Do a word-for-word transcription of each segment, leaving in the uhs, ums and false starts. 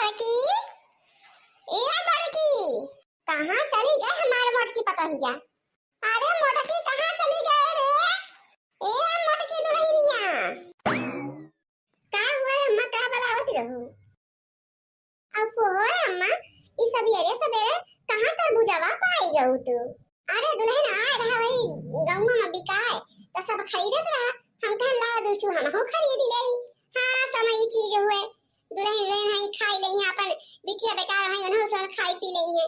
मोटकी, ए मोटकी, कहाँ चली गए हमार मोटकी पतोहिया? अरे मोटकी, कहाँ चली गए रे? ए मोटकी दुल्हनिया, का हुआ है अम्मा, का बलावत रहू? अब हो अम्मा, ई सबेरे सबेरे कहाँ तरबुजवा पाई गऊ तू? अरे दुल्हन, आए रहा वही गौवा में बिकाए, तो सब खरीदत रहा, हम कहन लाओ दू ठू हमहू खरीद लेई। हाँ, समय चीज हुए, दुल्हन लेन है, खाई लेई है, अपन बिटिया बेकार है, उन्हों से खाई पी लेई है।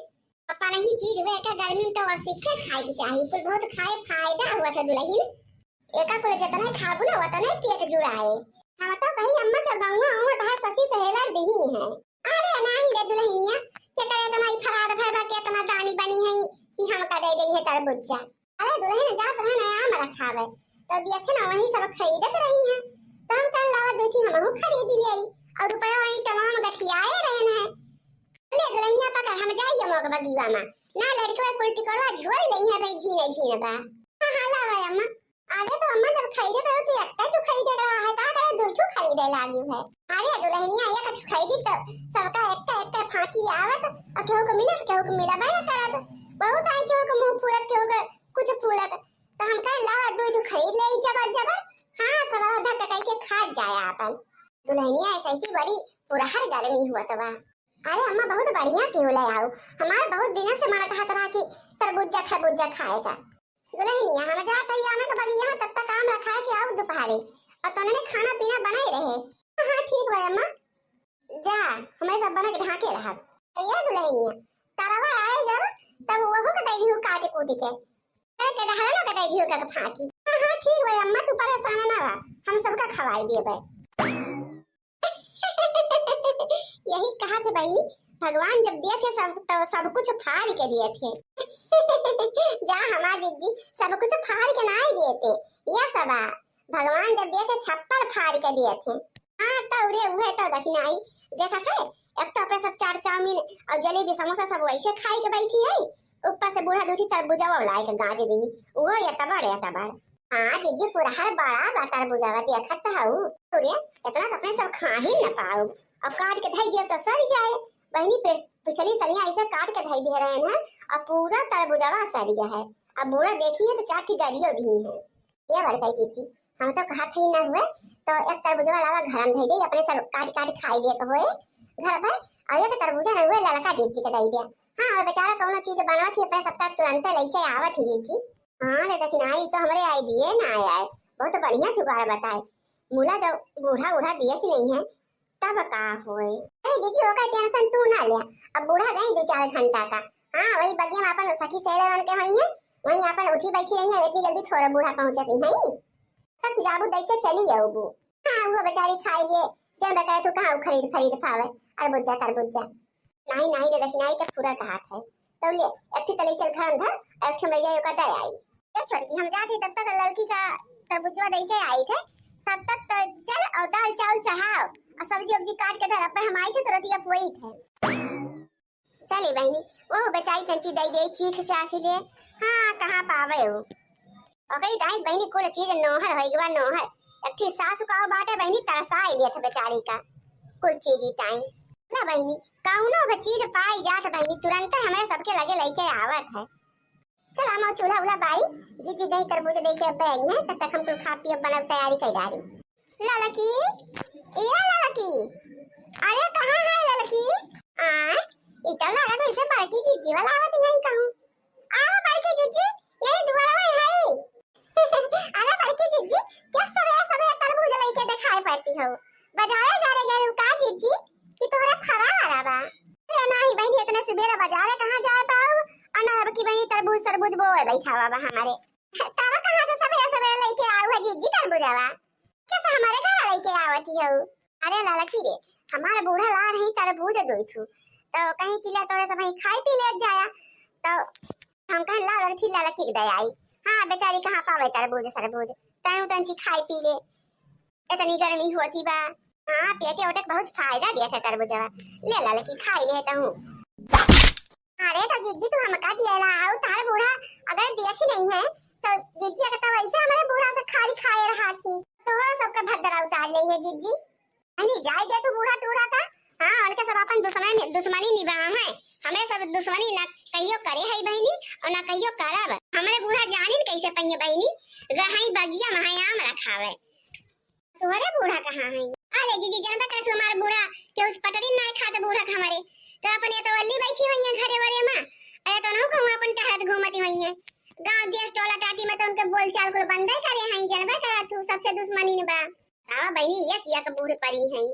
अपन ही चीज हुए, का गर्मी में तो वह सीखे खाए के चाहिए, कुल बहुत खाए फायदा हुआ था दुल्हन। एका कुल जितना खाबू ना, उतना पेट जुड़ाए। हम तो कही अम्मा के गौवा उवा तहार सखी सहेलर दिही है। अरे नाही रे दुल्हनिया, के करे इतना ही फरार भय बा, के इतना दानी बनी है कि हमका दे दे है तरबुज्जा। अरे दुल्हन जात रहे ना आम रखावे, तो देखे ना वही सब खरीदत रही है, तो हम कहन लावा दू ठो हमहू खरीद ले आई। और रुपया वही टमाम गठियाए रहे हैं। ले दुल्हनिया पकड़, हम जाइए मोग बगीवा में, ना लड़के कुल टिकोरवा झोल लेई है भाई, झीने झीने बा। हाँ, हाँ, लावा अम्मा। अरे तो अम्मा जब खरीदे तो तू एकटा ठू खरीदे रहा है, का करे दू ठू खरीदे लागी है? अरे दुल्हनिया एक ठू खरीदी तो सबका एकटा एकटा फांकी आवत, और केहू को मिलत, केहू को मिलबे न करत। बहुत आई केहू को मुंह फूलत, केहू को कुछ फूलत, तो हम कहे लावा दू ठू खरीद ले जबर जबर। हाँ, सब धक कई के खा जाया अपन। दुल्हनिया ऐसे ही बड़ी पुरहर गर्मी हुआ तबा। अरे अम्मा, बहुत बढ़िया केहू ले आऊ, हमार बहुत दिन से मन कहत रहा कि तरबुज्जा खरबुज्जा खाए का। दुल्हनिया, हम जात हई आमे के बगिया में, तब तक आम रखाए के आऊ दोपहरे, और तोने खाना पीना बनाए रहे। हाँ, हाँ, ठीक बा अम्मा, जा, हमें सब बना के ढाके रहब। ये दुल्हनिया, तरवा आए जब, तब वहू के दे दिहू काट कूट के, अरे के डहरा लोग के दे दिहू का फाकी। हाँ, हाँ, ठीक बा अम्मा, तू परेशान ना बा, हम सबका खवाई दिए बे। यही कहा थे बहनी, भगवान जब दिए थे सब, तो सब कुछ फाड़ के दिए थे। जा हमार जिज्जी, सब कुछ फाड़ के ना ही दिए थे। यह सबा, भगवान जब दिए थे छप्पर फाड़ के दिए थे। हाँ, तो रे उहे तो दखिनाई। देखा थे, अब तो अपने सब चाट चाउमीन और जलेबी समोसा सब वैसे खाई के बैठी है, ऊपर से बूढ़ा दूठी तरबुजवा लाए के गाज दी, वो ये तबड़, ये तबड़। हाँ जिज्जी, पुरहर बड़ा बा तरबुजवा, देखत हऊ। अरे, इतना तो अपने सब खा ही न पाऊ। अब काट के धई दियो तो सड़ जाए। बहनी, पे-, पिछली सलिया ऐसे काट के धई दे रहे हैं, अब पूरा तरबुजवा सड़ गया है। अब बूढ़ा देखिए तो चार की गरियो दी है। ये बड़काई जिज्जी, हम तो कहा थे ना हुए, तो एक तरबुजवा लावा घर में धई दे, अपने सब काट काट खाई लिए होए घर भर, और एक तरबुजा ना हुए ललका जिज्जी के दई दे। हाँ, और बेचारा कौनो चीज बनवा थी, अपने सबका तुरंत लेके आवत ही जिज्जी। हाँ रे दखिनाई, तो हमरे आइडिया ना आया है, बहुत बढ़िया जुगाड़ बताए। मुला जब बूढ़ा उढ़ा दिए ही नहीं है, तब का होए? अरे दीदी, ओकर टेंशन तू ना ले, अब बूढ़ा गई दो चार घंटा का। हाँ, वही बगिया में अपन सखी सहेले बन के होइए, वहीं अपन उठी बैठी रही है, इतनी जल्दी थोड़ा बूढ़ा पहुंचत नहीं। तब तू जाबू दई के चली जाऊबू। हाँ, वो बेचारी खाई लिए, जन बेचारे तू कहाँ खरीद खरीद पावे, अरे बुज्जा तर बुज्जा। नहीं, नहीं रे दखिनाई, तो पूरा कहात है। तो ले, एक ठे तले चल घर में धर, और एक ठे हम ले जाए ओका दे आई। ए छोटकी, हम जाती तब तक लड़की का तरबुजवा दे के आई थे, तब तक तो चल और दाल चावल चढ़ाओ और सब्जी उब्जी काट के धर, अब हम आई थे तो रोटिया पुआई थे। चली बहनी, वो बेचारी तंची दे दे, चीख चाख ले। हाँ, कहाँ पावे हो? ओकरी दाई बहनी कुल चीज नोहर होई गवा, नोहर। एक ठे सासु का बाटे बहनी, तरसाई लियत बेचारी का कुल चीज ही ताई। ना बहनी, कौनो भी चीज पाई जात बहनी, तुरंत हमरे सबके लगे लेके आवत है। चल हम चूल्हा उल्हा बारी, जिज्जी दही तरबूज दे के अब आई है, तब तक हम कुल खा पी अब बनल तैयारी कर डारी। ललकी, ए ललकी, अरे कहाँ है ललकी? आ, ई तो लागत है इसे बड़की जिज्जी वाला आवत है कहूँ। आओ बड़की जिज्जी, यही दुआरा में है। अरे बड़की जिज्जी, क्या सबेरे सबेरे तरबूज लेके दिखाई पड़ती हो? बाजारे जा रहे गए का जिज्जी कि तोहरा फरा वाला बा? अरे नाही बहनी, इतने सुबेरे बाजारे कहाँ जाए पाऊ? अना अब की बहनी तरबूज सरबूज बोए बैठा हुआ बा हमारे। तब कहाँ से सबेरे सबेरे लेके आऊ है जिज्जी तरबूजवा? कैसे हमारे घर लेके आवती हो? अरे ललकी रे, हमारे बूढ़ा ला रही तरबूज दो ठू, तो कहीं किला तोरे सब खाई पी ले जाया, तो हम कहें ला रही थी ललकी के दे आई। हाँ बेचारी कहाँ पावे तरबूज सरबूज, तनु तंची खाई पी ले, इतनी गर्मी होती बा। हाँ पेटे ओटे के बहुत फायदा दिया था तरबूजवा, ले ललकी खाई ले तहूँ। अरे तो जिज्जी तू हमका दिएला, आऊ तार बूढ़ा अगर देखी नहीं है तो जिज्जी अगर तो वैसे हमारे बूढ़ा से खाली खाए रहा थी, तोहरा सबका भद्रा उतार लेंगे जिज्जी। अरे जाए दे तू बूढ़ा टूढ़ा का, हाँ, उनके सब अपन दुश्मन, दुश्मनी निभावे। हमरे सब दुश्मनी ना कहियो करे है बहिनी, और ना कहियो करब। हमरे बूढ़ा जानिन कैसे पइहे बहिनी, गहई बगिया में है आम रखावे। तोहरे बूढ़ा कहाँ है? अरे दीदी, जानबे करत हमार बूढ़ा के उस पटरी ना खात बूढ़ा के हमरे, तो अपन ये तो अल्ली बैठी हुई है घरे वरे में, अरे तो नहु कहूँ अपन टहरत घूमती हुई है। गाँव देश टोला टाटी में तो उनके बोलचाल कुल बंदे करे हैं, जानबे करत हूँ, सबसे दुश्मनी न बा। हाँ बहिनी, एक एक बूढ़ परी हैं।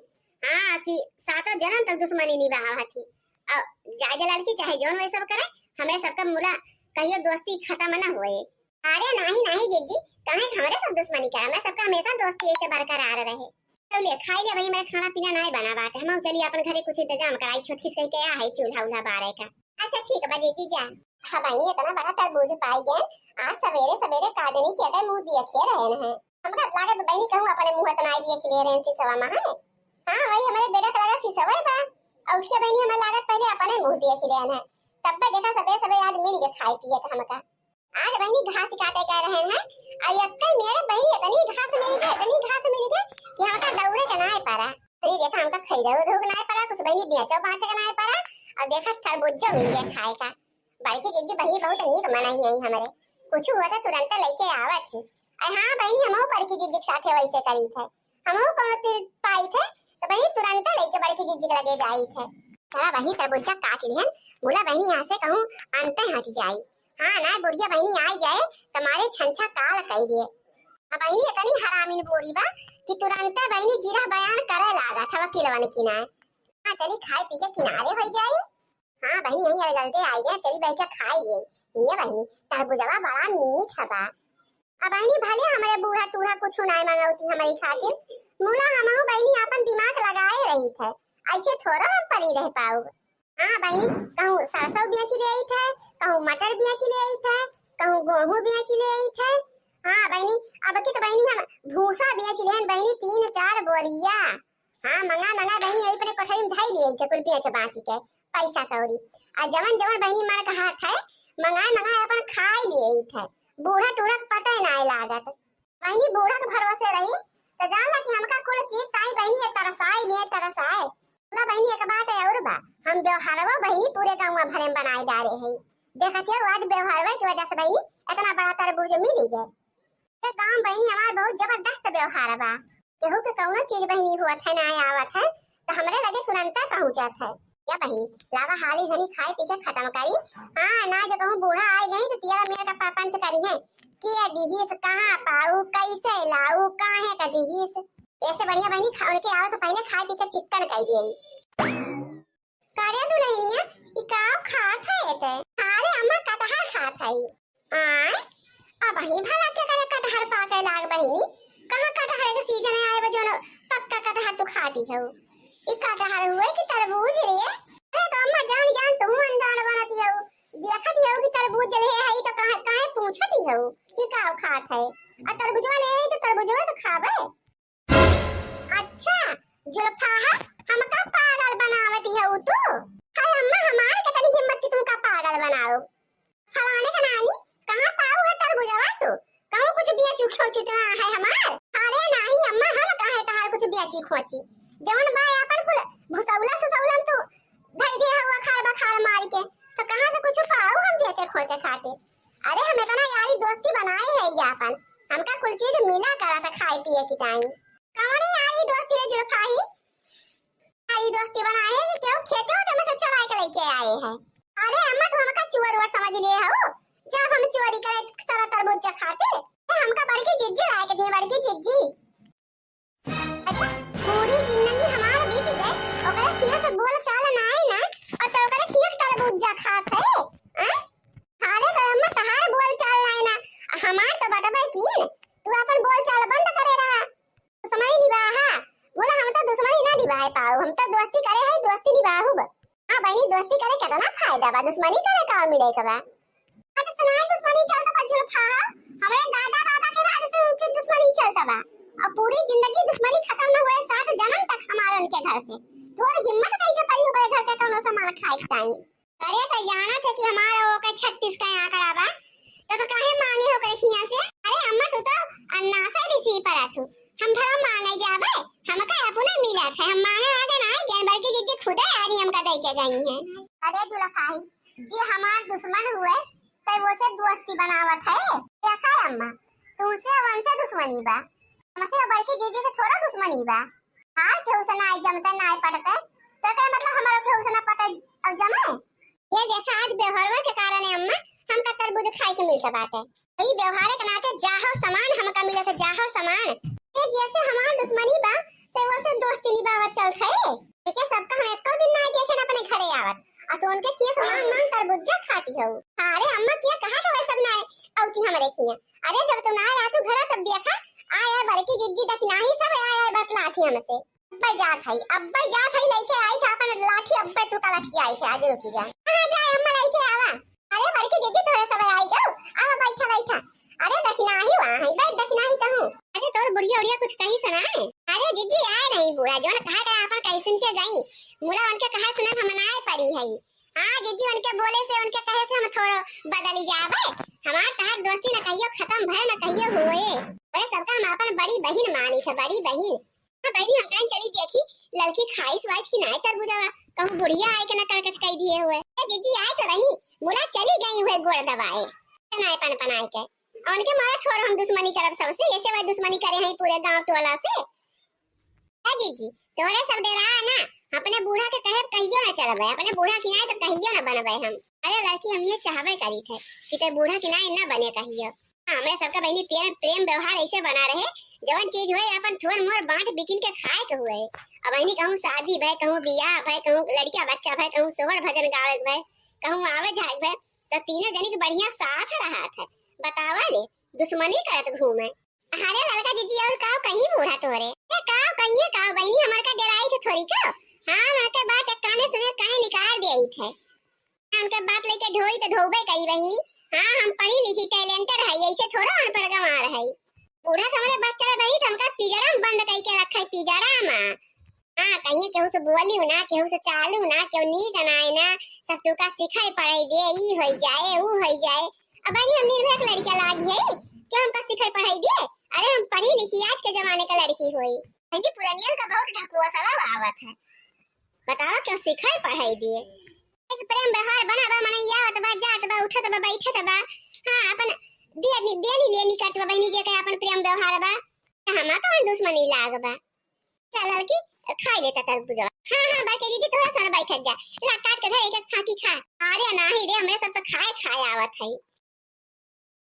हाँ, कि सातों जन्म तक दुश्मनी निभावा थी। और जायदा लड़की चाहे जौन वैसे करे, हमरे सबका मुला कहियो दोस्ती खत्म ना होए। अरे नाही नाही जिज्जी, काहे के हमरे सब दुश्मनी करा, मैं सबका हमेशा दोस्ती ऐसे बरकरार रहे। तो ले खाई ले भाई, मेरा खाना पीना नाही बना बाटे, हम चली अपन घरे कुछ इंतजाम कराई, छोटकी से कह के आ है चूल्हा उल्हा बारे का। अच्छा ठीक बा जिज्जी जा। हाँ बहिनी, इतना बड़ा तरबूज पाई गए, आज सवेरे सवेरे काजनी के अगर मुँह दिए खे रहे हैं। हमका लागत बहिनी कहूँ अपने मुँह इतना आई दिए खिले रहे हैं शीशवा में है। हाँ वही हमारे बेटा का लगा शीशवा बा, और उठ के बहिनी हमें लागत पहले अपने मुँह दिए खिले हैं, तब पे देखा सवेरे सवेरे आज मिल के खाए पिए का हमका। आज बहिनी घास काटे गए रहे हैं, आ यक्कई मेरे बहिनी इतनी घास मिल गई, इतनी घास मिल गई कि हमका दौड़े के नाय पड़ा। अरे देखा हमका खैरव धोक नाय पड़ा, कुछ बहिनी बेचो बाचे के नाय पड़ा, और देखा तरबुज्जो मिल गया खाए का। बड़की जिज्जी बहिनी बहुत नीक मनई है हमरे, कुछ हुआ था तुरंत लेके आवत ही। अरे हाँ बहिनी, हमहू बड़की जिज्जी के साथे वैसे करी थे, हमहू कौनो तीर पाई थे तो बहिनी तुरंत लेके बड़की जिज्जी के लगे जाई थे। चला बहिनी तरबुज्जा काट लिहन, मुला बहिनी यहाँ से कहूँ अंते हट जाई। हाँ ना बुढ़िया बहिनी आई जाए तो मारे छंछा काल कई दिए। अब बहिनी इतनी हरामिन बूढ़ी बा कि तुरंत बहिनी जीरा बयान करे लागा था वकीलवन की ना। हाँ चली खाए पी के किनारे हो जाई। हाँ बहिनी यही अरे जल्दी आई गए, चली बैठ के खाए लिए। ये बहिनी तरबुजवा बड़ा मीठ है बा। अब बहिनी भले हमरे बूढ़ा तूढ़ा कुछ नाय मंगौती हमरी खातिर, मुला हमहू बहिनी आपन दिमाग लगाए रही थे, ऐसे थोड़ा हम परी रह पाऊ। हाँ बहिनी, कहूँ सरसों बेच ले आई थे, कहूँ मटर बेच ले आई थे, कहूँ गेहूँ बेच ले आई थे। हाँ बहिनी, अब की तो बहिनी हम भूसा बेच लेन बहिनी, तीन चार बोरिया। हाँ मंगा मंगा बहिनी यही अपने कोठरी में धई लिए थे कुल बेच बाँच के पैसा कौड़ी। आ जवन जवन बहिनी मन कहा थे मंगाए मंगाए अपन खाई लिए थे। बूढ़ा टूढ़ा के पता ही नाय लागत। बहिनी बूढ़ा के भरोसे रही तो जान ला कि हमका कुल चीज ताई बहिनी ये तरसाए लिए तरसाए। ना बहिनी एक बात है और बा, हम व्यवहारवा बहिनी पूरे गाँव भरे में बनाए डारे है। देखत हो आज व्यवहारवा की वजह से बहिनी इतना बड़ा तरबूज मिली गए। ये गाँव बहिनी हमार बहुत जबरदस्त व्यवहार बा। केहू के कौनो चीज बहिनी हुआ थे ना आवत है तो हमरे लगे तुरंत पहुँचत है। या बहिनी लावा हाली धनी खाए पी के खत्म करी। हाँ ना जो कहूँ बूढ़ा आ गई तो तियारा मेर का परपंच करी है, किया दिहिस, कहाँ पाऊ, कैसे लाऊ, काहे का दिहिस। ऐसे बढ़िया बहिनी खा उनके आवे से पहले खाए पी के चिक्कन कर दिए। करे दुल्हनिया, ई का खात है ते? अरे अम्मा कटहर खात है। आय, अब ही भला के करे कटहर पाके लाग बहिनी? कहाँ कटहर के सीजन आए बा जौन पक्का कटहर तू खाती हो? ई कटहर हुए कि तरबूज रे? अरे तो अम्मा जान जान तू अनजान बनती हो। देखत हो कि तरबूज ले है तो काहे काहे पूछती हो कि का खात है? आ तरबूजवा ले है तो तरबूजवा तो खाबे। अच्छा, जुल्फा है, हमका पागल बनावती है तू? हाय अम्मा, हमार कितनी हिम्मत कि तुमका पागल बनाओ। फलाने का नानी, कहाँ पाऊ है तरबुजवा तू? कहूँ कुछ बिया चुखो चुतना है हमार? अरे नाही अम्मा, हम काहे तहार कुछ बिया चुखोची? जवन बा अपन कुल भुसौला सुसौला में तू धई दे हवा खार बखार मार के, तो कहाँ से कुछ पाऊ हम बेचे खोचे खाते? अरे हम इतना यारी दोस्ती बनाए है ये अपन, हमका कुल चीज मिला करा था खाए पिए की ताई। कौन यारी दोस्ती रे जुल्फाही? यारी दोस्ती बनाए है कि केहू खेते होते में से चुराए के लेके आए हैं? अरे अम्मा तू हमका चोर वोर समझ लिए हो? जब हम चोरी करे सारा तरबूज खाते, तो हमका बड़की जिज्जी लाए के दिए, बड़की जिज्जी। अच्छा, पूरी जिंदगी हमार बीत गए, ओकरे खिया से बोल चाल ना आई ना, और तो ओकरे खिया के तरबूजा खात है, हैं? अरे तो अम्मा तहार बोल चाल ना आई ना, हमार तो बटबे कीन, तू अपन बोल चाल बंद करे रहा। दुश्मनी निभाहा, बोला हम तो दुश्मनी ना निभाए पाओ, हम तो दोस्ती करे है, दोस्ती निभाहू बस। हाँ बहिनी, दोस्ती करे केतना फायदा बा, दुश्मनी करे का मिले के बा? आज से ना दुश्मनी चलता बा जुल्फा, हमरे दादा बाबा के राज से उनके दुश्मनी चलता बा, और पूरी जिंदगी दुश्मनी खत्म न हुए, सात जन्म तक हमारे उनके घर से। तोर हिम्मत कैसे पड़ी ओकरे घर के कौनो सामान खाए के ताई? अरे तो जाना थे कि हमारा ओके छत्तीस का आंकड़ा बा, तो, तो काहे मांगे हो करे खिया से? अरे अम्मा तू तो अन्ना से रिसी पर आथू, हम भला मांगे जाबे, हमका अपने मिला थे, हम मांगे आगे ना आई गए, बल्कि जिज्जी खुदे यारी हमका दे के गई है। अरे जुलफाही, जे हमार दुश्मन हुए, तै वो से दोस्ती बनावत है। देखा अम्मा, तुमसे उनसे दुश्मनी बा, हमसे और बड़की जीजी से थोड़ा दुश्मनी बा। हाँ, केहू से ना जमते, ना पटते, तो का मतलब हमारा केहू से ना पटे और जमे? ये देखा, आज व्यवहार के कारण है अम्मा, हमका तरबूज खाए के मिलता बाटे। ई व्यवहार के नाते जाहो सामान हमका मिले थे, जाहो सामान। ये जैसे हमार दुश्मनी बा, ते वो से दोस्ती निभावत चलत है। लेकिन सबका हम एको दिन ना देखे ना अपने घरे आवत। आ तो उनके किए सामान मान तरबूजा खाती हो। अरे अम्मा किया कहा था वह सब ना है, औती हमरे किए। अरे जब तू ना रहतू घर तब देखा, आय आय बड़की जिज्जी दखिनाही सब आय आय बतलाती हमसे। अब्बे जात हई, अब्बे जात हई, लइके आई था अपन लाठी, अब्बे तू का लठी आई थे, आज रुकी जा। कहाँ जाए अम्मा लइके आवा? अरे बड़की जिज्जी तोरे सब आई गो, आवा बैठा बैठा। अरे दखिनाही वहाँ है, बैठ दखिनाही कहूँ। अरे तोर बुढ़िया उढ़िया कुछ कही सुनाए? अरे जिज्जी आए नहीं बूढ़ा, जौन कहा कर आपन कही सुन के गई, मुला उनके कहा सुने हम नाए परी है। हाँ जिज्जी, उनके बोले से, उनके कहे से हम थोड़ो बदली जाबे। हमार तहार दोस्ती न कहियो खत्म भय न कहियो हुए। अरे सबका हम आपन बड़ी बहिन मानी थे, बड़ी बहिन। हाँ बहिनी, हम कहीं चली देखी, ललकी खाइस वाइस की नाय तरबूजावा, कहूँ बुढ़िया आए के ना करकच कई दिए हुए। ए जिज्जी आए तो रही, मुला चली गई हुए गोड़ दबाए, नाय पन पनाए के। और उनके मारा छोड़ हम दुश्मनी करब सबसे, जैसे वह दुश्मनी करे हैं पूरे गांव टोला से। ए जिज्जी, तोरे सब डेरा ना, अपने बूढ़ा के कहे कहियो ना चलबे, अपने बूढ़ा की नाय तो कहियो ना बनबे हम। अरे लड़की, हम ये चाहबे करी थे कि ते बूढ़ा की नाय ना बने कहियो। हाँ, हमरे सबका बहिनी प्रेम, प्रेम व्यवहार ऐसे बना रहे, जवन चीज हुए अपन थोड़ मोड़ बांट बिकिन के खाए के हुए। अब बहिनी कहूँ शादी भय, कहूँ बियाह भय, कहूँ लड़किया बच्चा भय, कहूँ सोहर भजन गावे के भय, कहूँ आवे जाए के भय, तो तीनों जनी के बढ़िया साथ रहा था। बतावा ले, दुश्मनी करत घूमे। अरे ललका जिज्जी, और काव कहीं बूढ़ा तोरे? ए काव कहिए काव बहिनी, हमार का डेराई थे थोड़ी का? हाँ, उनके बात एक काने सुने, काने निकाल दिया थे। उनके बात लेके ढोई तो ढोबे करी बहिनी। हाँ, हम पढ़ी लिखी talented है, ऐसे थोड़ा अनपढ़ गंवार है। बूढ़ा तो हमरे बच्चा रहे बहिनी, तो हमका पिजड़ा में बंद करके रखा है, पिजड़ा में। हाँ, कहिए केहू से बोली ना, केहू से चालू ना, केहू नीक ना आए ना, सब तू का सिखाई पढ़ाई दे, ई होई जाए, ऊ होई जाए। अब बहिनी हम निर्भय के लड़किया लागी है, क्यों हमका सिखाई पढ़ाई दे? अरे हम पढ़ी लिखी आज के जमाने का लड़की होई। बहन जी पुरनियन का बहुत ढकुआ सलाह आवत है। बतावा क्यों सिखाई पढ़ाई दिए? एक प्रेम व्यवहार बना बा, मनई आवत बा, जात बा, उठत बा, बैठत बा। हाँ, अपन दे, देनी लेनी करत बा बहिनी जी के अपन प्रेम व्यवहार बा। हमा कौन दुश्मनी लाग बा? चल लड़की, खाई लेता तरबूजवा। हाँ, हाँ, बड़के दीदी, थोड़ा सा ना बैठत जा। ला, काट के धर, एक एक फांकी खा। अरे नाही रे, हमरे सब तो खाए, खाए आवत है।